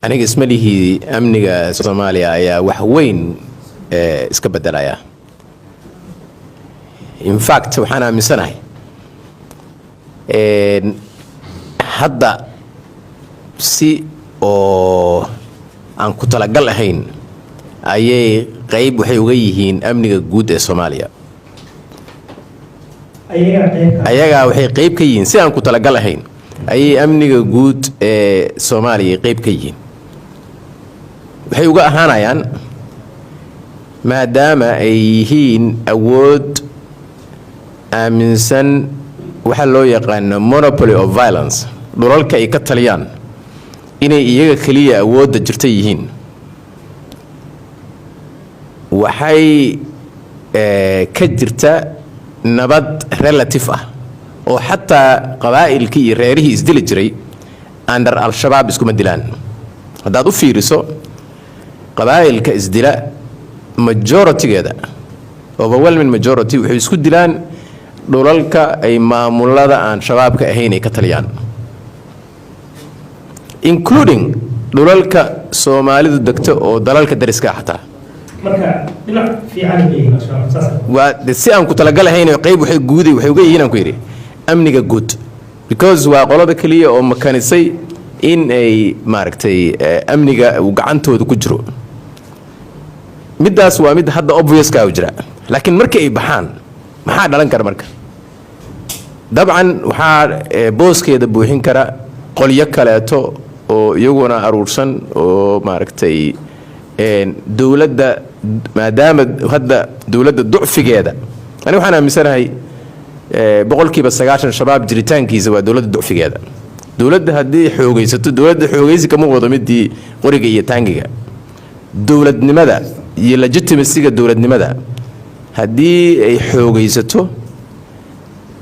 Aniga isma lihii amniga Soomaaliya ayaa wax weyn iska bedelaya. In fact, waxaan aaminsanahay hadda si oo aan ku talagal ahayn ayay qeyb waxay uga yihiin amniga guud ee Soomaaliya. Ayagaa qayb ka Ayagaa waxay qeyb ka yihiin, si aan ku talagal ahayn ayay amniga guud ee Soomaaliya qeyb ka yihiin. Waxay uga ahaanayaan maadaama ay yihiin awood aaminsan waxa loo yaqaano monopoly of violence, dhulalka ay ka taliyaan inay iyaga keliya awoodda jirta yihiin. Waxay ka jirta nabad relative ah oo xataa qabaa'ilkii iyo reerihii isdili jiray under Al-Shabaab iskuma dilaan. Haddaad u fiiriso qabaa'ilka isdila, majority-geeda, overwhelming majority, waxay isku dilaan dhulalka ay maamulada aan Shabaabka ahayn ay ka taliyaan, including dhulalka Soomaalidu degto oo dalalka dariska ah xataa. Marka dhinac fiican ay leeyihiin Al-Shabaab, saas. Waa de si aan ku talagal ahayn oo qayb waxay guuday waxay uga yihiin, aan ku yidhi, amniga guud, because waa qolada keliya oo makanisay in ay maaragtay amniga uu gacantooda ku jiro. Middaas waa mid hadda obviouska u jira, laakiin markii ay baxaan maxaa dhalan kara? Marka dabcan waxaa booskeeda buuxin kara qolyo kaleeto oo iyaguna aruursan oo maaragtay dowladda, maadaama hadda dowladda ducfigeeda, ani waxaan aaminsanahay 90% Shabaab jiritaankiisa waa dowladda ducfigeeda. Dowladda haddii xoogaysato, dowladda xoogaysi kama wado midii qoriga iyo taangiga, dowladnimada iyo legitimacyga dowladnimada haddii ay xoogaysato,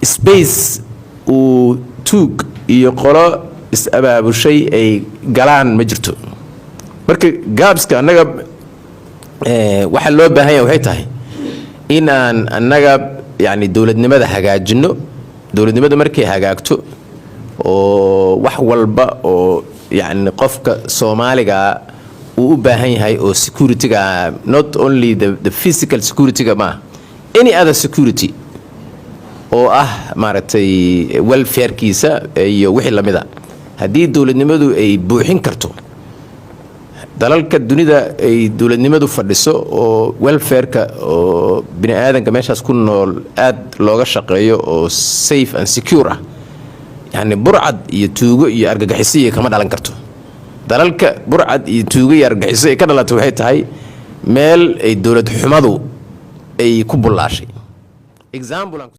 space uu tuug iyo qolo is-abaabushay ay galaan ma jirto. Marka gaabska annaga waxaa loo baahan yahay waxay tahay in aan annaga yani dowladnimada hagaajino. Dowladnimada markay hagaagto oo wax walba oo yacni qofka Soomaaliga uu u baahan yahay oo security-ga, not only the physical security-ga maaha, any other security oo ah maaragtay welfarekiisa iyo wixii lamida, haddii dowladnimadu ay buuxin karto, dalalka dunida ay dowladnimadu fadhiso oo welfareka oo bini aadanka meeshaas ku nool aad looga shaqeeyo oo safe and secure ah, yacni burcad iyo tuugo iyo argagixiso iyo kama dhalan karto. Dalalka burcad iyo tuugo iyo argagixiso ay ka dhalato waxay tahay meel ay dowlad xumadu ay ku bullaashay. Example aan